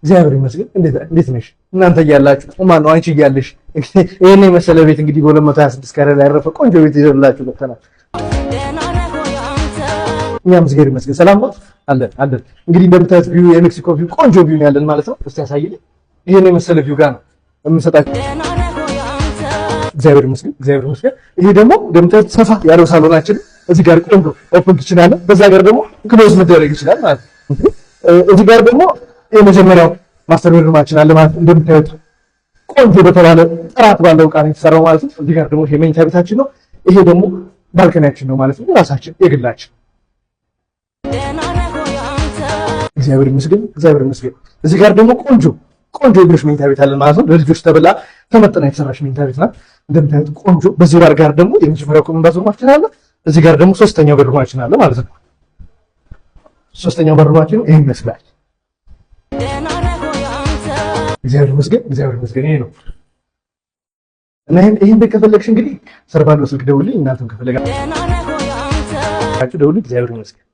እግዚአብሔር ይመስገን። እንዴት ነሽ? እናንተ እያላችሁ፣ ማነው አንቺ እያለሽ ይሄን የመሰለ ቤት እንግዲህ በ226 ካሬ ላይ ያረፈ ቆንጆ ቤት ይዘንላችሁ መጥተናል። እኛም እግዚአብሔር ይመስገን ሰላም ነው፣ አለን አለን። እንግዲህ እንደምታዩት view፣ የሜክሲኮ view፣ ቆንጆ view ነው ያለን ማለት ነው። እስቲ ያሳይልኝ። ይሄን የመሰለ view ጋር ነው የምንሰጣችሁ። እግዚአብሔር ይመስገን፣ እግዚአብሔር ይመስገን። ይሄ ደግሞ እንደምታዩት ሰፋ ያለው ሳሎናችን፣ እዚህ ጋር ቆንጆ open kitchen አለ። በዛ ጋር ደግሞ close መደረግ ይችላል ማለት ነው። እዚህ ጋር ደግሞ የመጀመሪያው master bedroom ኣችን አለ ማለት ነው። እንደምታዩት ቆንጆ በተባለ ጥራት ባለው ዕቃ ነው የተሰራው ማለት ነው። እዚህ ጋር ደግሞ ይሄ መኝታ ቤታችን ነው። ይሄ ደግሞ balcony ያችን ነው ማለት ነው። የራሳችን የግላችን። እግዚአብሔር ይመስገን፣ እግዚአብሔር ይመስገን። እዚህ ጋር ደግሞ ቆንጆ ቆንጆ የልጆች መኝታ ቤት አለን ማለት ነው። ለልጆች ተብላ ተመጥና የተሰራች መኝታ ቤት ናት። እንደምታዩት ቆንጆ። በዚህ ጋር ደግሞ የመጀመሪያው common bathroom ኣችን አለ። እዚህ ጋር ደግሞ ሶስተኛው bedroom ኣችን አለ ማለት ነው። ሶስተኛው bedroom ኣችን ይሄን ይመስላል። እግዚአብሔር ይመስገን፣ እግዚአብሔር ይመስገን። ይሄ ነው እና ይሄን ቤት ከፈለግሽ እንግዲህ ስር ባለው ስልክ ደውልኝ። እናንተም ከፈለጋችሁ ደውልኝ። እግዚአብሔር ይመስገን።